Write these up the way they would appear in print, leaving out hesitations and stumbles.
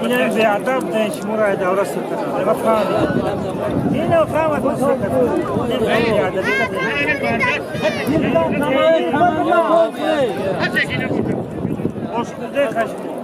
Ина беадаб дан шуморо давра сукана. Ма фаҳмидам. Ина фаҳмад сукана. Беадаб. Ошкуде хашмо.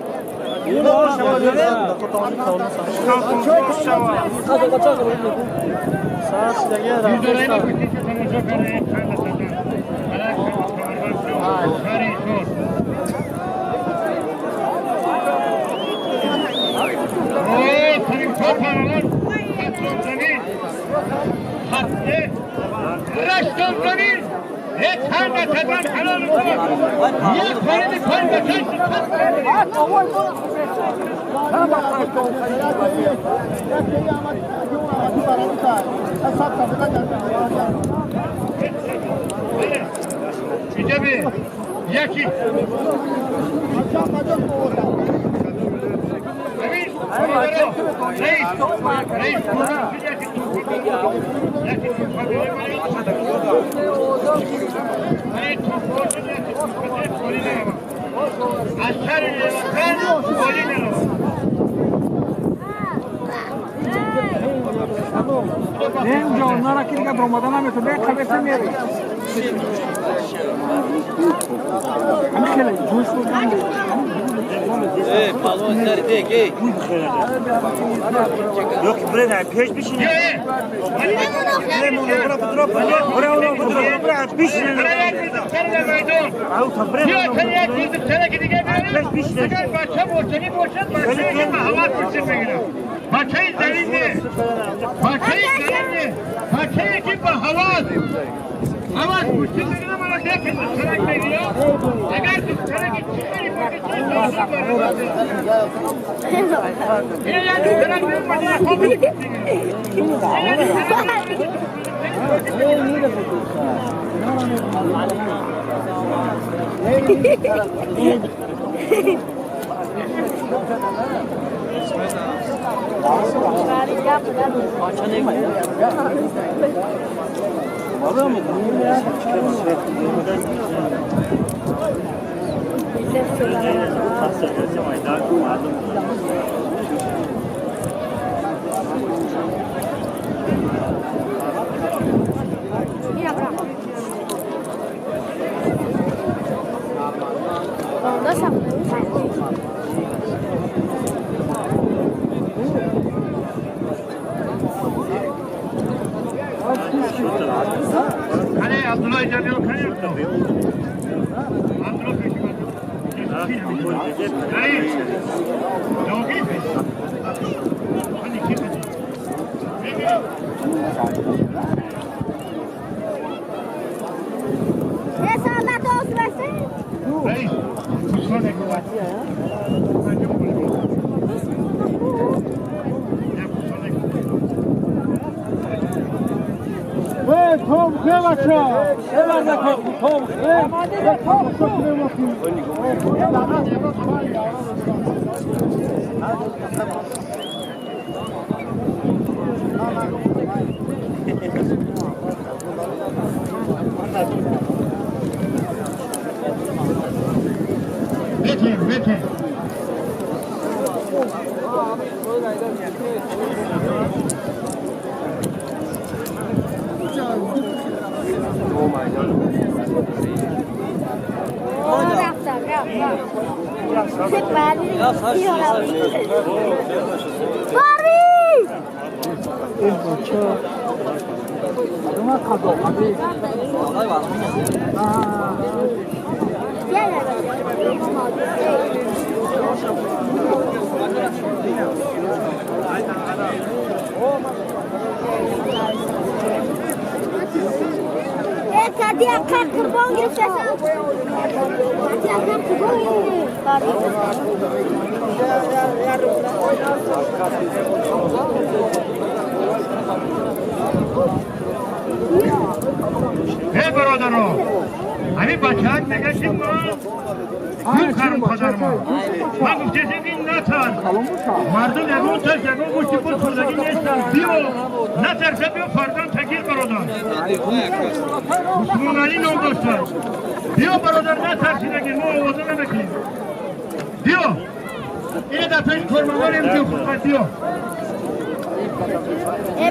اینه در پیش کارمندان امتی خودخطی ها.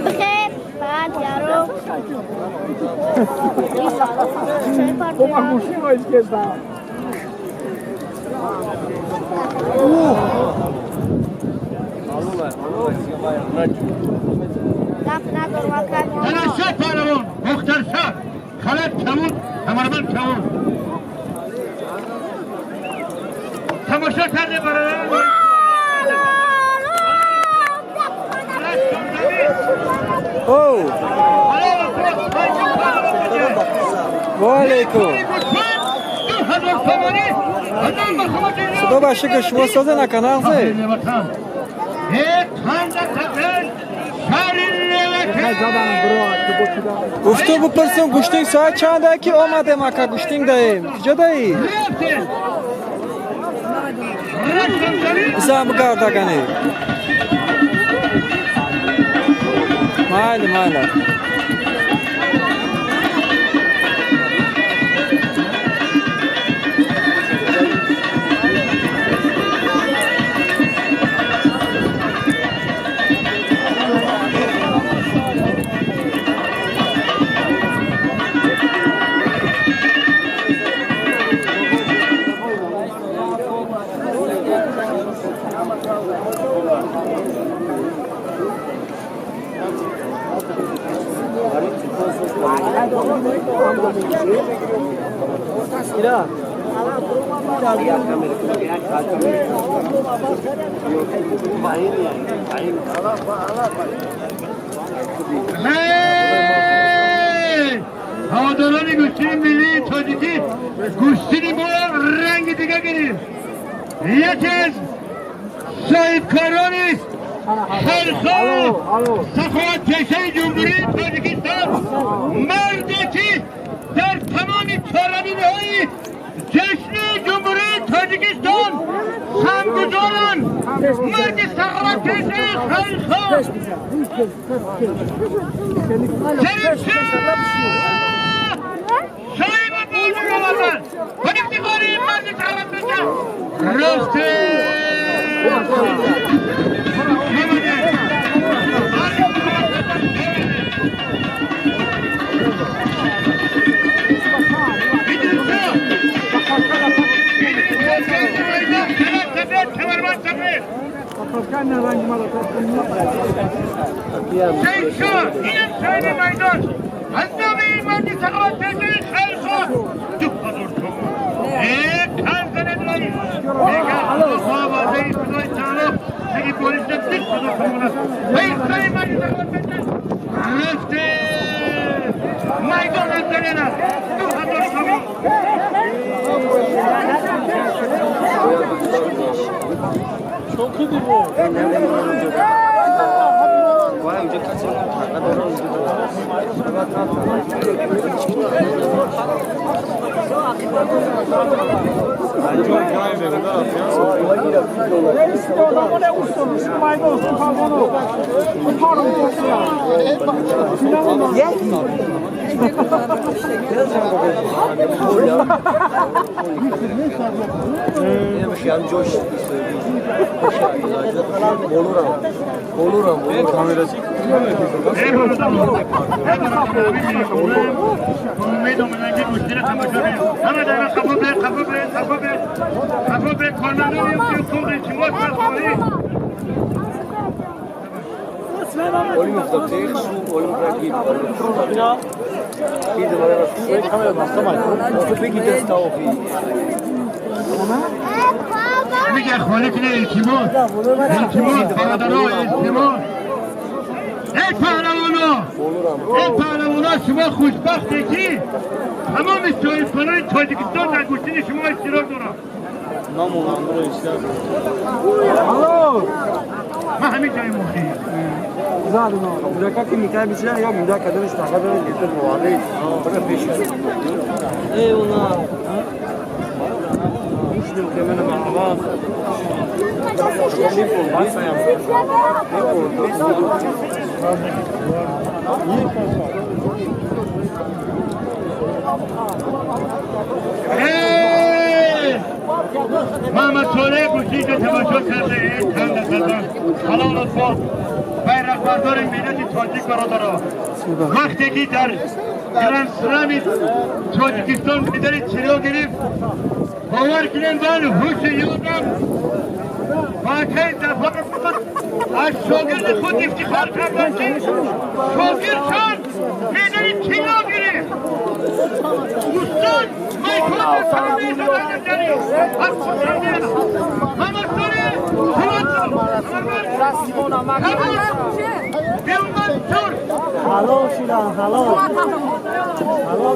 بخیر بعد یارو. تنشد پهلوان مختار شد خلط کمون کمربند کمون تماشا کرده برادران. و علیکم خدا باشه که شما سازه نکنه. گفتو بپرسم گوشتین ساعت چنده که آمده مکه گوشتین دهیم کجا دهی؟ بزن بگردگنی مایلی مایلی. هواداران گوشتی ملی تاجیکی گوشتی ما رنگ دیگه گرفت. یکی از صاحبکاران خیرخواه سخاوتپیشه جمهوری تاجیکستان، مردی که در تمام چاربینه‌های جشن جمهوری تاجیکستان سهمگذارند، مرد سخاوتپیشه خیرخواه صاحب بازو آوردند و افتخار مرد سخاوتپیشه رفته. میگه خالق نه التماس التماس برادرها التماس. ای پهلوانا ای پهلوانا شما خوشبختی که تمام صاحبکاران تاجیکستان در گوشتین شما اشتراک دارن. من همین جای موقعی محمد صالح گوشتی که تماشا کرده اید خنده خزان حلال اطفال بیرقبردار ملت تاجیک برادرها وقتی که در گرند سلام تاجیکستان مدال طلا گرفت باور کنیم من هوش یادم باکه دفعه از شاگرد خود افتخار کردم که شاگردشان مدال طلا گرفت. استاد میکن سرمی زدن داری از خودم محمد صالح حلال شدن حلال حلال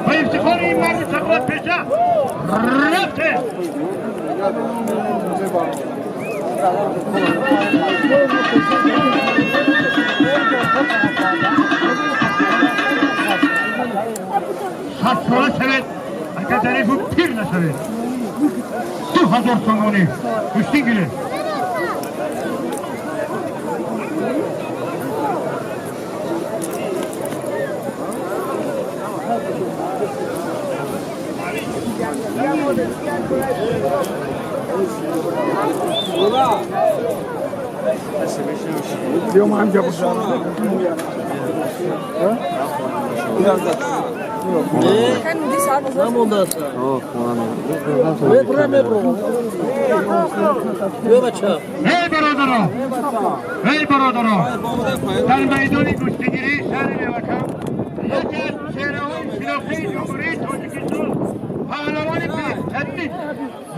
با افتخار این مرد سخاوت پیشه رفته صد ساله شود اگر ظریف و پیر نشود 2000 سومانی گوشتی گیره. ای برادران، ای برادران، در میدان گوشتیگیری شهر نوکم یکی از چهره‌های شناخته جمهوری تاجیکستان پهلوان بهترین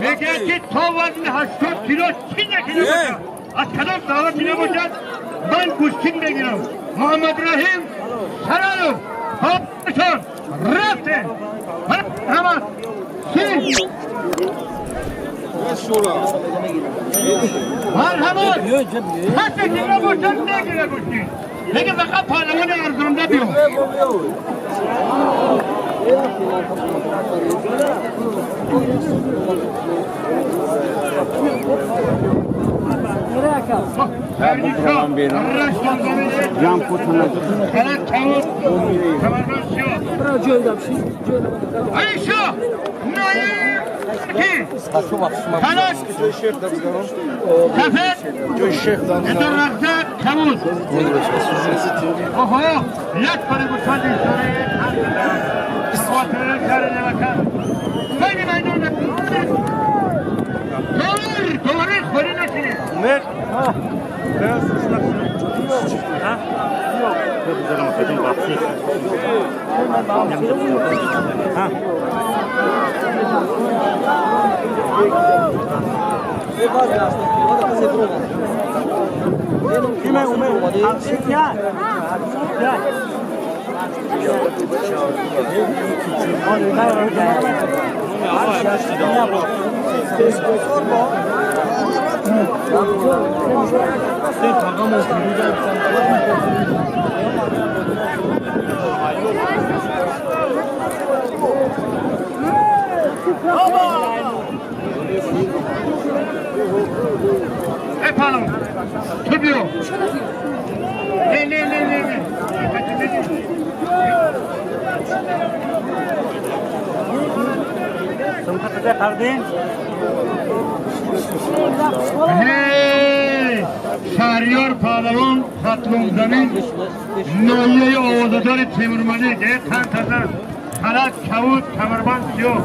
میگه که تا وزن 80 کیلو چی نکیلو باشد از کدام دعوتی نباشد من گوشتین بگیرم. محمد رحیم سرالو بابشان رفته مرحبا سی مرحبا حتی کیلو باشد نگیره گوشتین میگه فقط پهلوان ارزنده بیو. شهریار پهلوان ختلون زمین ناحیه آوازدار تیمورملک تن تزن خلط کبود کمربند سیاه.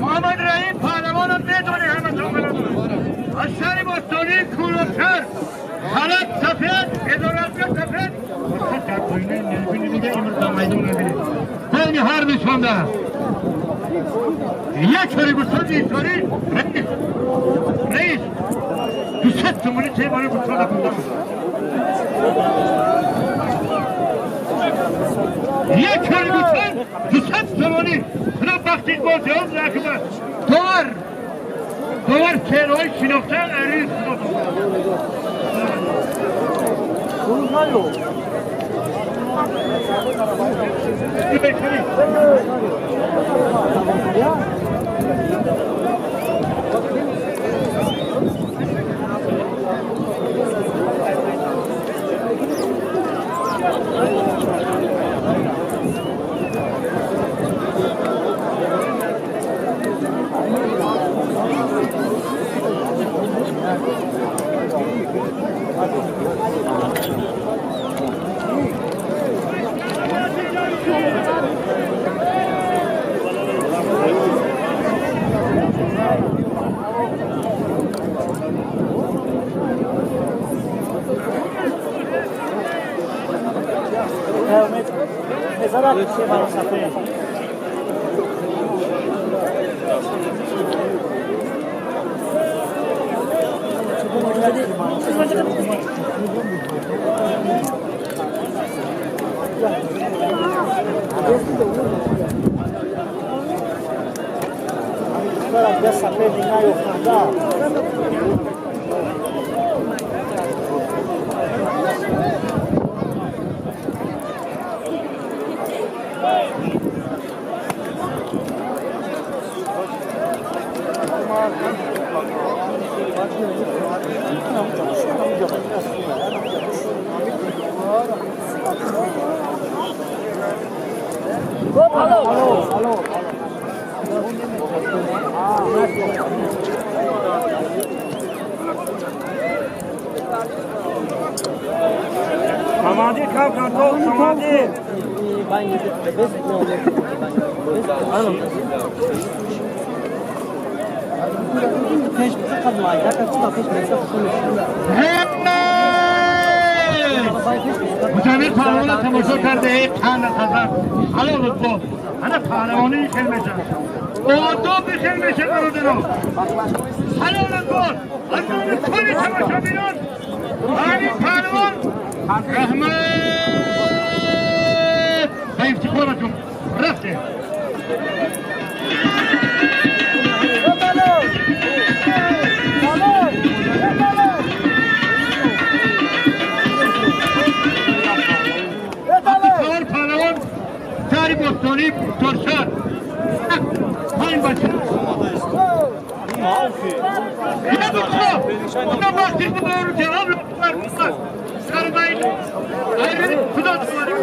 محمد رحیم پهلوان هم بدونه همه از شهر باستانی کولوکر خلط سفید ادارت سفید بین هر نشانده یک سری گستاجی سری رئیس رئیس 200 сомонӣ те барои гӯсфанда бурда. Як кори гӯсфанд 200 сомонӣ. Худо бахти боз ҷавоб накунад. Довар довар чеҳраҳои шинохта арӯи худо. مجاور پهلوان تماشا کرده ای قند خزر حلال با انا پهلوانی خیلی میشه آداب خیلی میشه برادران حلال با از نام کل تماشابینان همین پهلوان رحمت به افتخارتون رفته. شهر باستانی ترشد پایین بچه یه بخواه خدا وقتی بود رو جواب سرمایه خدا دوباره.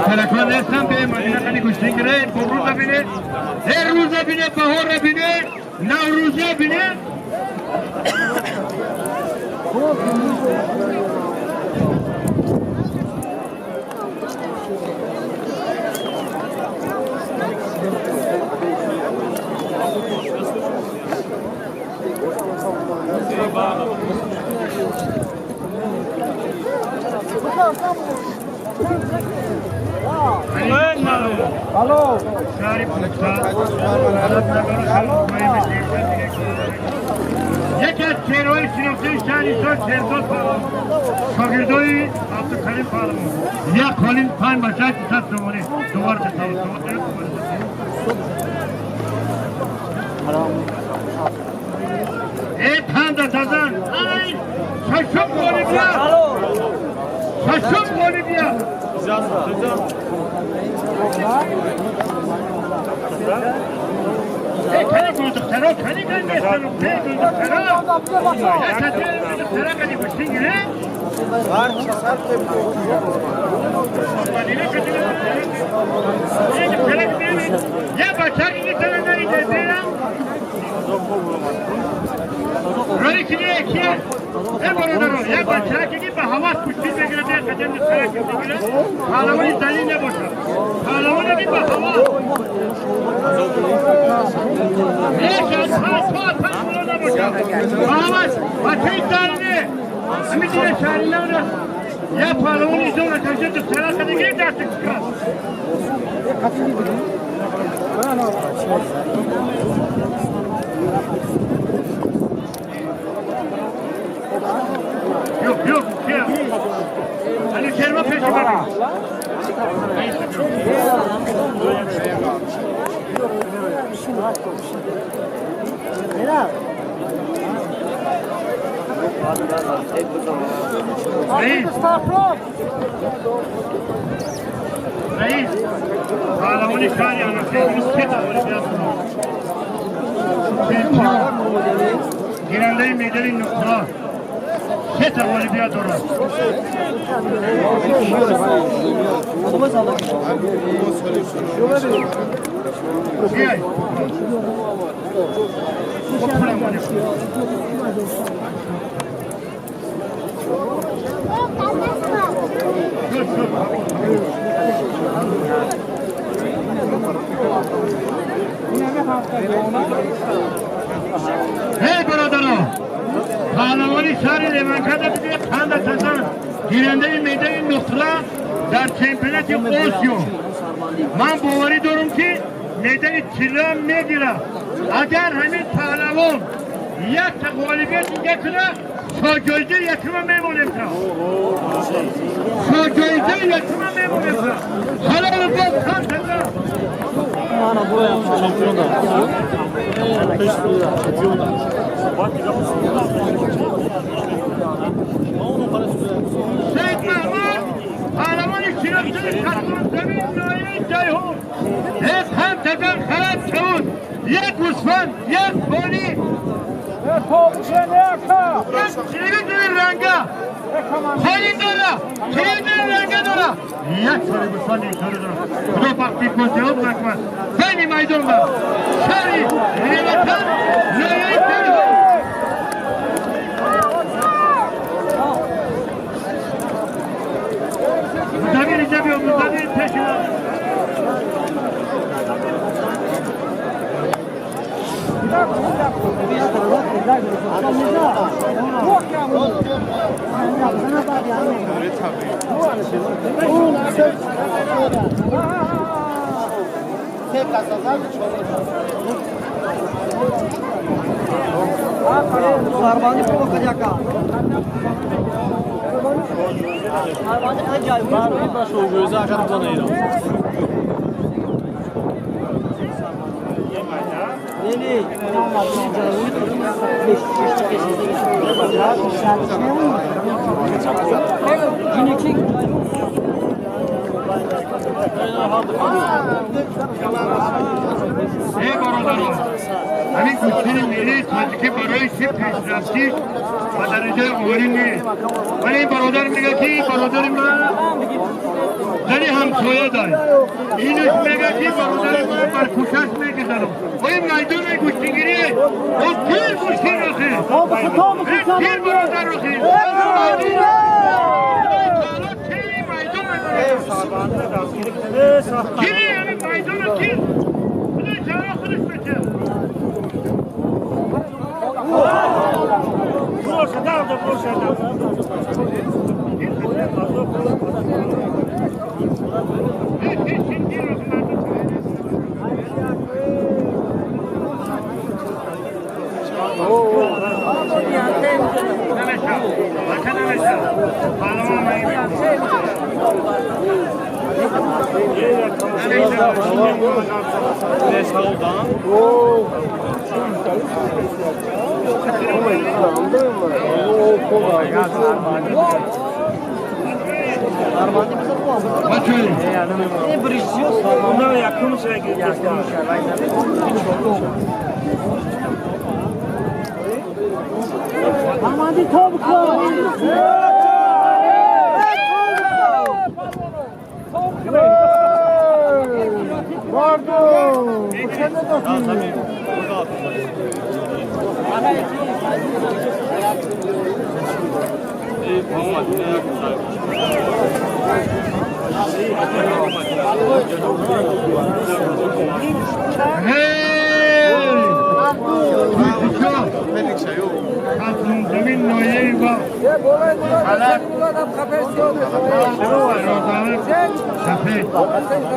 تلکان هستم به مدینه خیلی گوشتین گره بروز بینه هر روز بینه بهار بینه نوروز بینه. Яке аз чеҳраҳои шинохтаи шаҳри Ҳисор Шерзод Паҳлавон, шогирдои Абдукарим Паҳлавон. Як қолин 5 ба 600 сомонӣ. Дувор эй панда тазан, ай шашум ғолибият, шашум ғолибият. Эй кани гулдухтаро, кани гандестаро, эй гулдухтаро, як кати гулдухтара кани гӯштин гире? Я бача гирифтана наида рои ки не ки э бародаро, як бача ки ба ҳавас куштин мегирад, як қадам духтара ки мегирад, паҳлавони залил набошад, паҳлавоне ки ба ҳавас як аз панҷ то аз панҷ боло набошад, ба ҳавас бачаи залиле ҳамин дина шаҳринавра як паҳлавони зора кашид духтара кадиги дасти кушад. Yok yok şey. Hani Şerma peşi bakın. Reis. Reis. Паҳлавони шаҳри Анашер се та ғолибият гирандаи медали нуқра се та ғолибият дорад. Биёй. Эй бародаро, паҳлавони шаҳри Леванкада биде қанда тазан, гирандаи медали нуқра дар чемпионати Осиё. Ман боварӣ дорам ки медали тилло мегирад. Агар ҳамин паҳлавон як та ғолибият дига кунад, то ҷоизаи якума мемонем та. То ҷоизаи якума мемонем та. Ҳалол бод қанд тазан. Сейд Маҳмуд паҳлавони шинохтаи Хатлонзамин ноҳияи Ҷайҳун. Эй қанд тазан халат шавуд. Як гӯсфанд, як полӣ, як телевизори ранга холин дора, телевизори ранга дора, як соли гӯсфанд инсони дора. Худо бахти кунад, накунад. Байни майдон ба шаҳри Левакан ноҳияи Ҷайҳун. Музавир инҷа биё, музавир пеши ман. Эй бародарон, ҳамин гӯштини миллии тоҷикӣ барои чӣ пешрафтӣ ба дараҷаи олӣ нест. Вале ин бародар мегӯяд ки бародари ман зани ҳамсоя дорад. Инаш мегӯяд ки бародари ман бар кӯчаш мегузарам. Ва ин майдони гӯштингирӣ о пир гӯштин охир. Пир бародар охир. Кири ҳамин майдоно кир. Худои таоло худаш беча.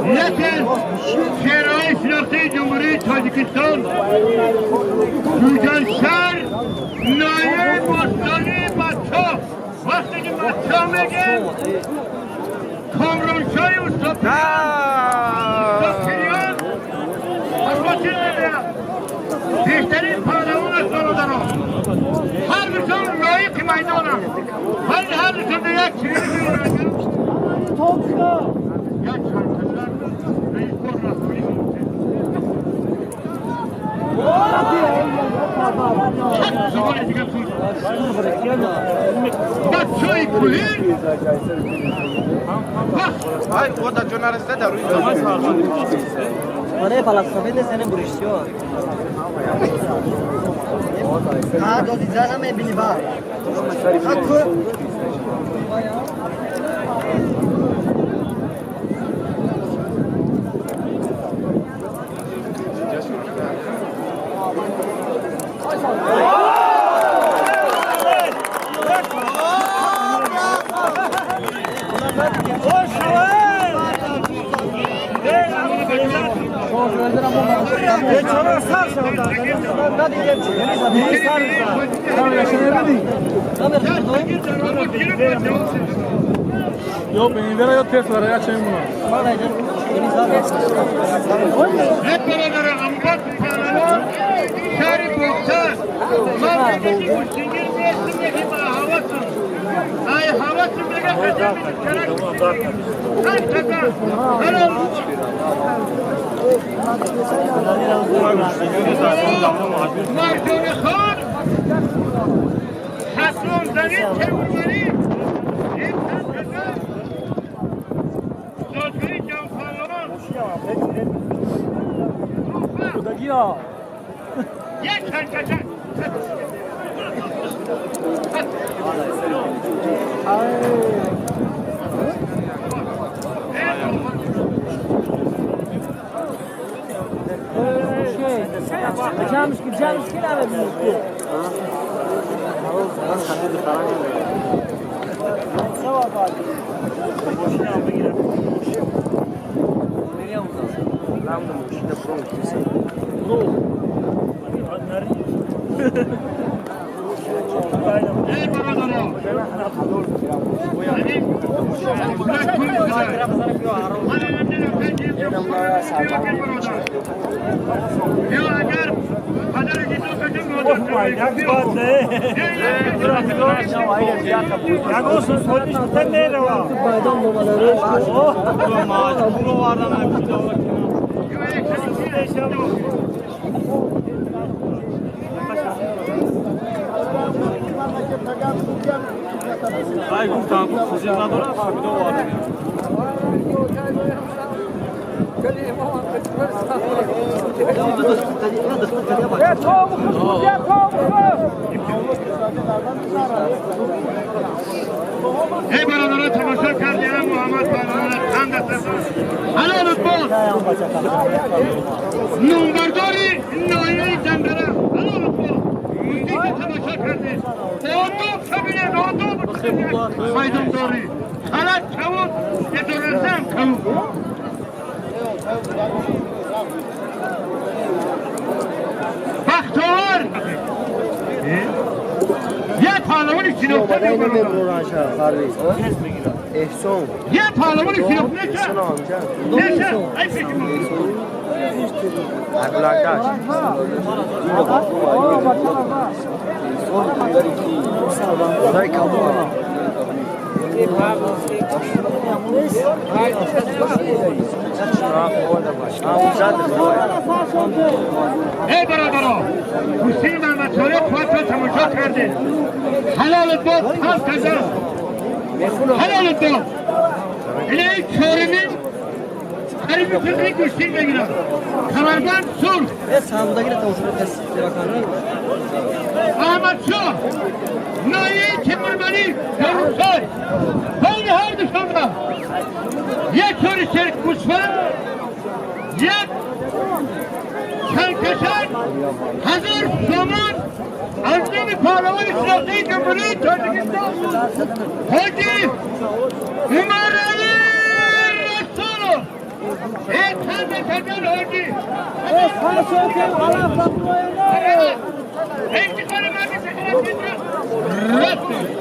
یکی شعرهای شناخته جمهوری تاجیکستان جوجان شهر نایه باستانی بچه وقتی که بچه میگیم کامران شای استاد پیریان اساطیر میگم بیشترین پهلوان است برادران هر دوشان لایق میدانم ولی هر دوشان به یک چیزی میگم آره فلسفه سن بریشیو ها دو دیزاین میبینی با Yo beni yo test var ya çayım buna. Hep beraber ambat şari boksa mavrideki kuştingir mevsimdeki havasın. Ay havasın bile مردان خان حسن زنی تیموری این زادگاهی جوانپهلوان یک تنکشک جمعش کی نبود Ay گفتم خوزی نداره فهمیده وارد. ای برادران تماشا کردیم محمد پهلوان چند دست حلال باز نومبرداری ناحیه جندره حلال باز که تماشا کردیم آداب ببینید آداب میدان داری غلط کبود ادارسم کبود بختار یه پهلوانی شناخته می‌کنه. یه پهلوان شناخته نشه ای فکر ای برادرها حسین محمد صالح خواهد را تماشا کرده حلال باد هم کزن حلال باد اینه این چهارمی قریب فکری گوشتین بگیرم کمربند سرخ احمد شاه نایه تیمورملی داروسای بین هر دو شما یک چهار شرک گوسفند یک چندکشن هزار سامان از نام پهلوان شناخته جمهوری تاجیکستان حاجی عمرعلی رسولов ای چند کشن حاجی انتقال مردی رفت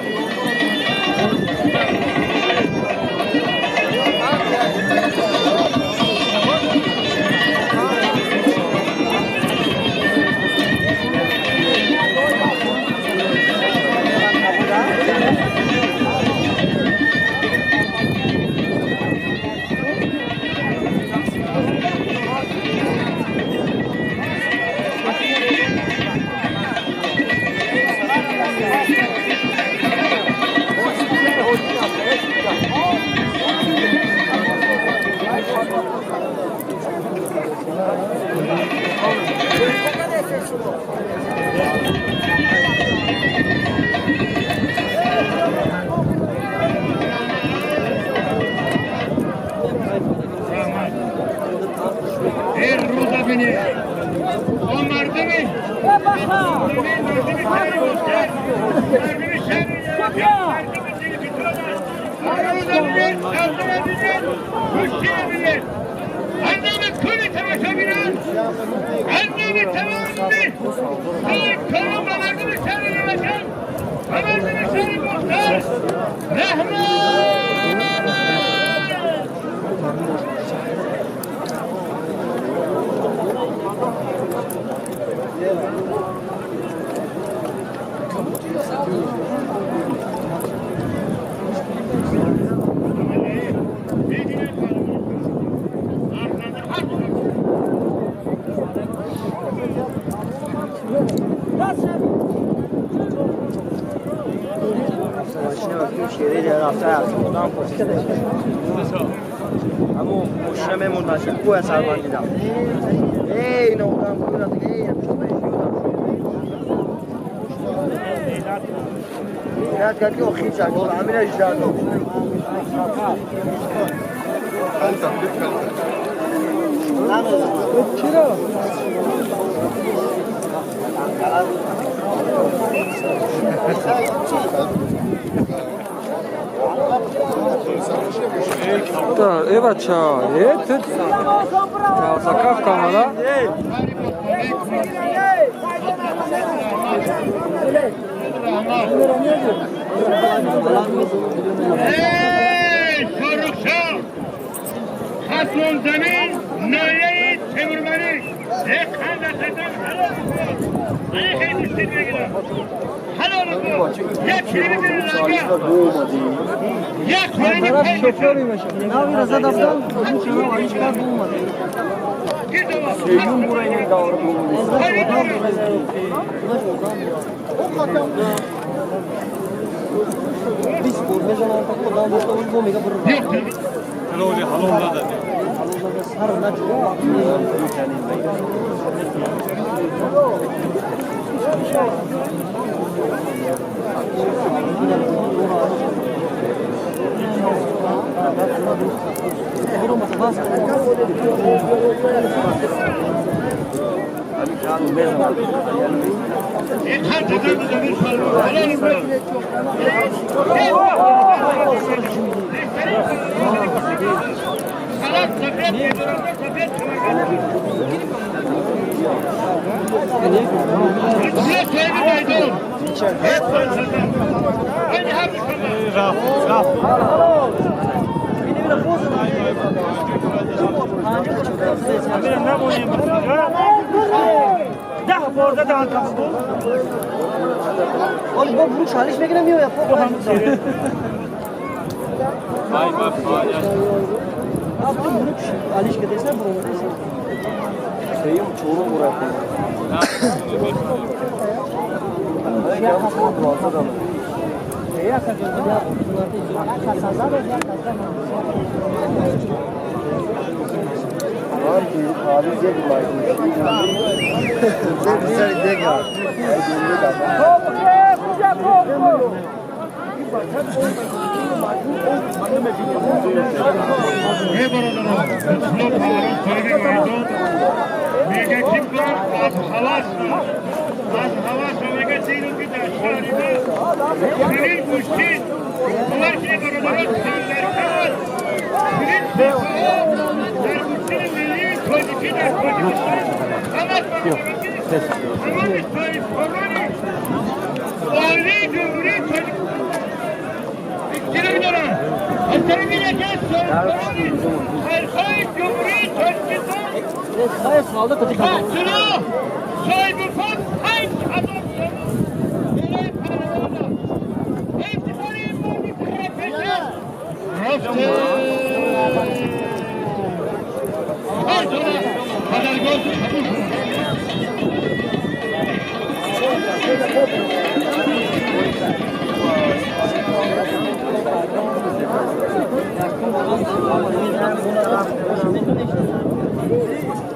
Эй бача, э тут закавка мала. Эй, Шоҳрухшоҳ, Хатлон замин ноҳияи Темурмалик. Э қанда сетан ҳалол бикун. Ай хеле гӯштин мегирам. Ҳалол бикун. Як километр ланга. Як хоини пай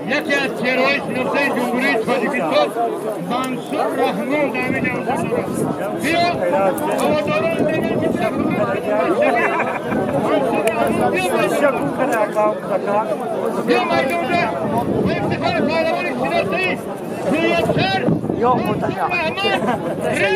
یکی از چهره‌های شناخته جمهوری تاجیکستان منصور رحمان در همین جوان دارد. بیا هواداران میگن که چرا منصور رحمان بیا مردم ده با افتخار پهلوان شناخته رویتر منصور رحمان رفته.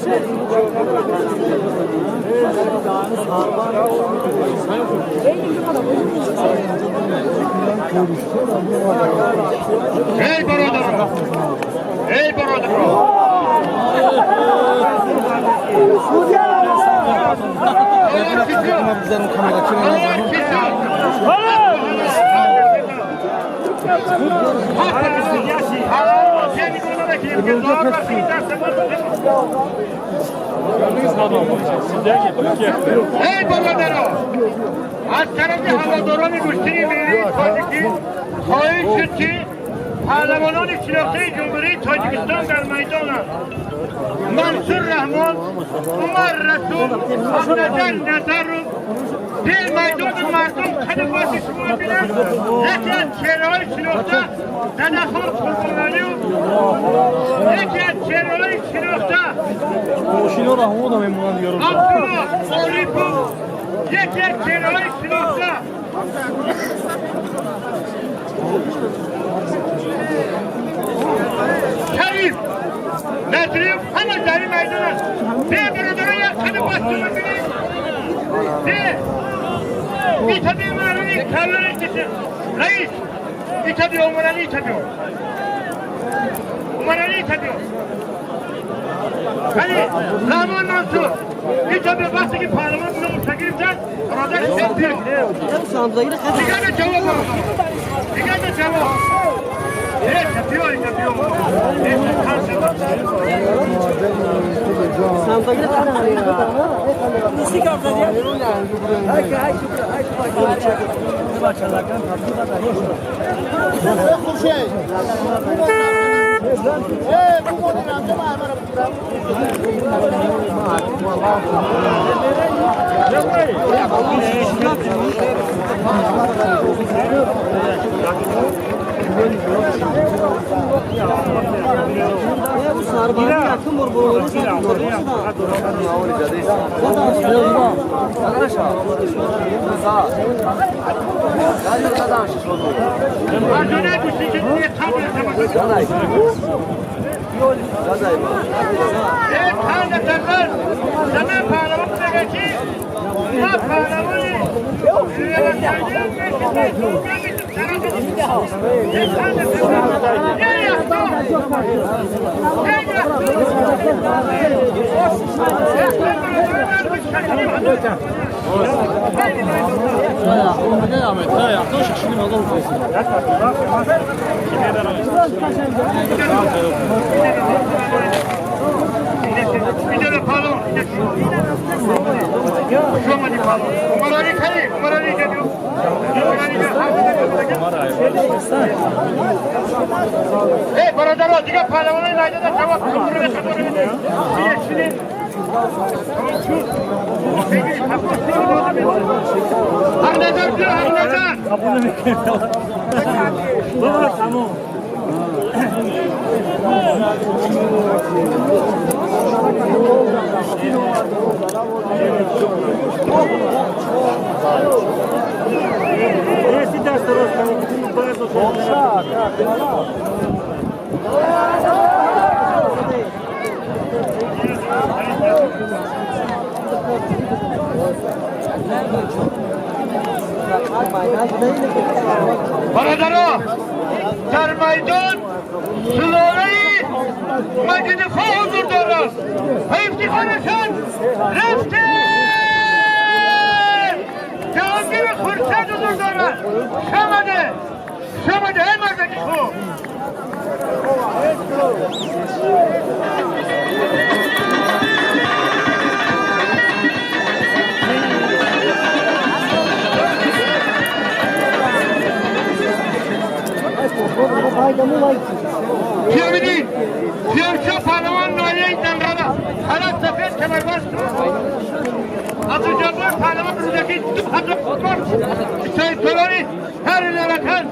Ey barодаро! Ey бародаро! Ey бародаро! Аз тарафи ҳаводорони гӯштини миллии тоҷикӣ хоҳиш шуд, ки паҳлавонони шинохтаи Ҷумҳурии Тоҷикистон дар майдонанд. Мансур Раҳмон, Умар Расул, Ҳақназар Назаров дил майдони мардум қади боси шумо бинанд. Яке аз чеҳраҳои шинохта Дадахон Қурбоналиев, яке аз чеҳраҳои шинохта Абдулло Орипов, яке аз чеҳраҳои шинохта Шариф Назриев ҳама дар ин майдон аст. Бе бародарон, як қади бостон бинед. Бе итаби Умарали калони киси раис итаби Умарали, итаби Умарали, итаби Қани Раҳмон Мансур итаби. Вақте ки паҳлавон номуша гирифтанд, бародар, дигар ҷавоб, дигар ҷавоб. Биё, биё. Бародаро, дигар паҳлавонои майдона ҷавоб. Ҳақназар, Ҳақназар. Бародаро, дар майдон сулолаи Маҷидихо ҳузур дорад ва ифтихорашон рафте Ҷаҳонгири Хуршед ҳузур дорад. Шамаде, шамаде, эй мардаки хуб. Пиёбидин Пиёршо паҳлавон ноҳияи Данғара, халат сафед, камарбаст. Абдуҷаббор паҳлавон Рӯдакӣ, 2000 соҳибкорони шаҳри Лавакан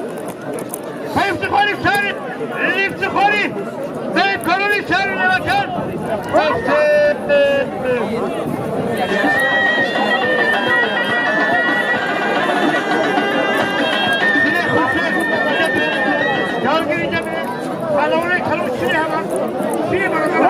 ба ифтихори шаҳри, ифтихори соҳибкорони шаҳри Лавакан. Паҳлавони калон чири ҳама чири бародар.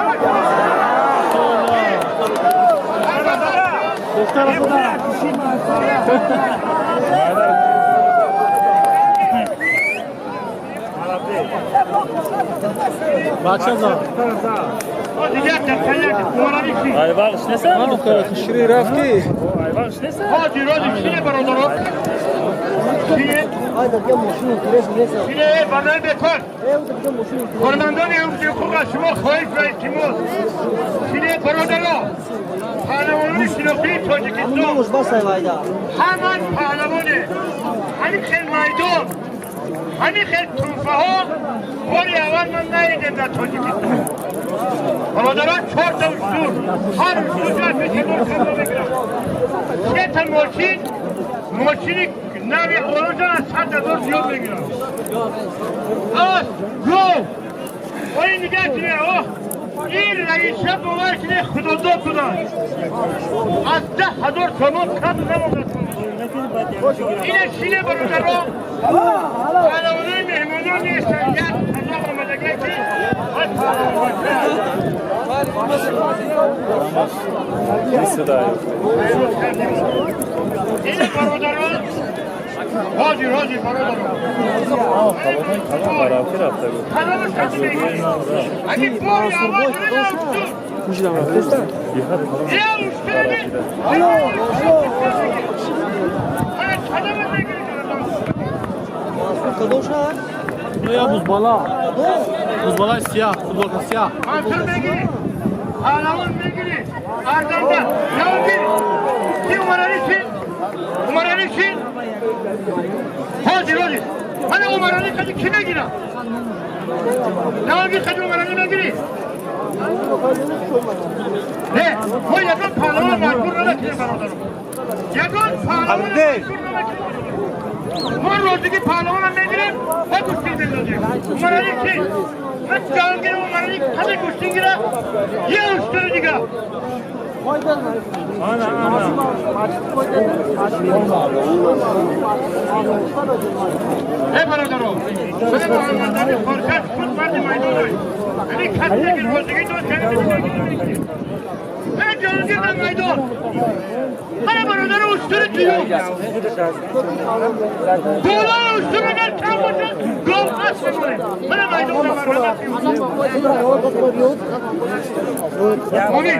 Хушри рафт ки? Кормандони ҳуқуқ аз шумо хоҳиш ва илтимос. Шине бародаро, паҳлавонони шинохтии Тоҷикистон ҳаман паҳлавоне. Ҳамин хел майдон, ҳамин хел тӯҳфаҳо бори аввал ман надидем дар Тоҷикистон. Бародарон, чорта уштур, ҳар уштур 60 000 камро мегирад. Сета мошин, мошини нави олоҷон аз 100 000 зиёд мегирад. Ас, гов, ои нигоҳ кунед, оҳ, ин раиса бовар кунед худодод буданд. Аз 10 000 сомон кам намондад. Ина шине бародаро, паҳлавонои меҳмонон нестанд, як қазоқ омадагӣ ки аз паҳлавонбача. Ина бародарон, ҳозир, ҳозир бародарон. Каломаш каси мегирӣ. Ҳамин бори аввал ина уштур. Я уштур. Ана кадома мегирӣ бародарон? Я бузбала. Бузбала сияҳ, футболка сияҳ. Мансур мегирӣ. Паҳлавон мегирӣ. Арзанда. Ҷавонгир. Ки Умарали чи? Умарали чи? Ҳозир, ҳозир. Мана Умарали қади ки мегирам? Ҷавонгир қади Умарали мегирӣ? Не, мо ягон паҳлавон маҷбур намекунем бародарон. Ягон паҳлавон маҷбур намекунем. Мо розигӣ паҳлавонам мегирем ва гӯштин мендозем. Умарали чи? Ман Ҷаҳонгир Умарали қади гӯштин гира, я уштури дига. Эй бародарон, мана Муҳаммадали Хоркаш худ марди майдоной. Ҳамин кас мегир розигӣ дод, кани мегирем. Мана Ҷаҳонгир дар майдон. Мана бародаро уштури дуюм. Болои уштур агар кам бошад, гов аст мемонем. Мана майдон марҳамат. Омин.